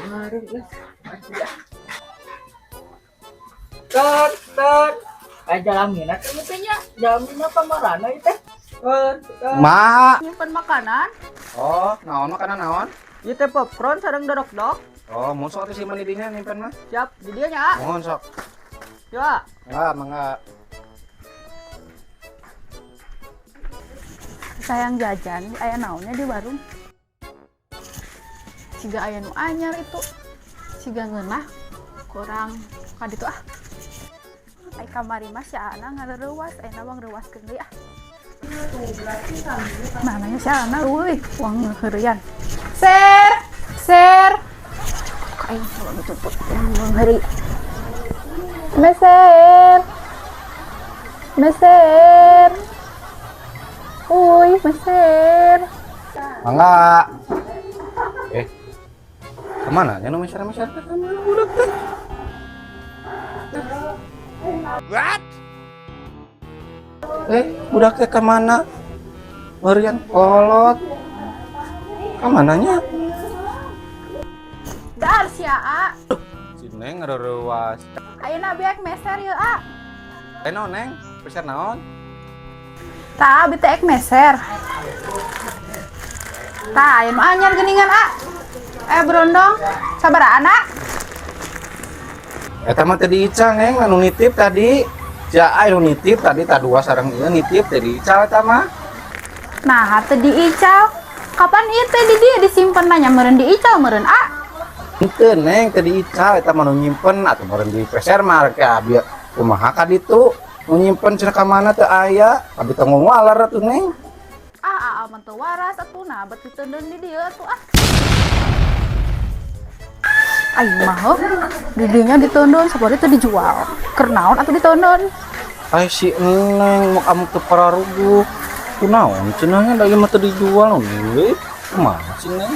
Warung lah. Tet, tet. Ay, jalamina teh mungkin nya. Jalamina kamarana ieu teh? Tet, tet. Ma. Nyimpen makanan. Oh, naon makanan naon? Ieu teh popcorn sareng dorok-dok. Oh, mun sok atuh simpen di dinya nyimpen mah. Siap, di dieu nya. Mohon sok. Ya. Ah, mangga. Sayang jajan, aya naonnya di warung? Siga aya nu anyar itu. Siga ngeunah kurang ka ditu ah. Ai kamari mah si Ana ngareuwas, ayeuna mah ngreuwaskeun deui ah. Nah, nanya si Ana euy, uang heureuyan. Ser, ser. Aing kalau ditutup uang heureuy. Meser. Meser. Uy, meser. Mangga. Eh. Kemana nya nu meser-meser teh sama budak teh? What? Eh, budak teh kemana? Merian kolot. Kemananya? Dar sia A. Si Neng ngareuwas. Ayeuna biak meser yeuh A. Eh, naon Neng? Meser naon? Tah, abi teh ek meser. Tah, aya nu anyar geuningan A. Eh, berondong. Sabaraha anak? Eta mah tadi ical Neng, anu nitip tadi. Ja anu nitip tadi tah dua sareng ieu nitip tadi ical eta mah. Nah, teu diical. Kapan ieu teh di dieu disimpen nanya meureun diical meureun A. Henteu Neng, tadi ical eta mah nu nyimpen atuh meureun di peser mah rek abi kumaha ka ditu. Nu nyimpen cenah ka mana teu aya, abi teh ngomong atuh Neng. Ah, ah, mah teu waras atuh nah bet diteundeun di dieu atuh ah. Aing mah heuh, di dinya diteundeun sapari teu dijual. Keur naon atuh diteundeun? Ai si Neng mau kamu teu pararuguh. Kunaon cenah nya da ieu mah teu dijual Neng. Kumaha si Neng?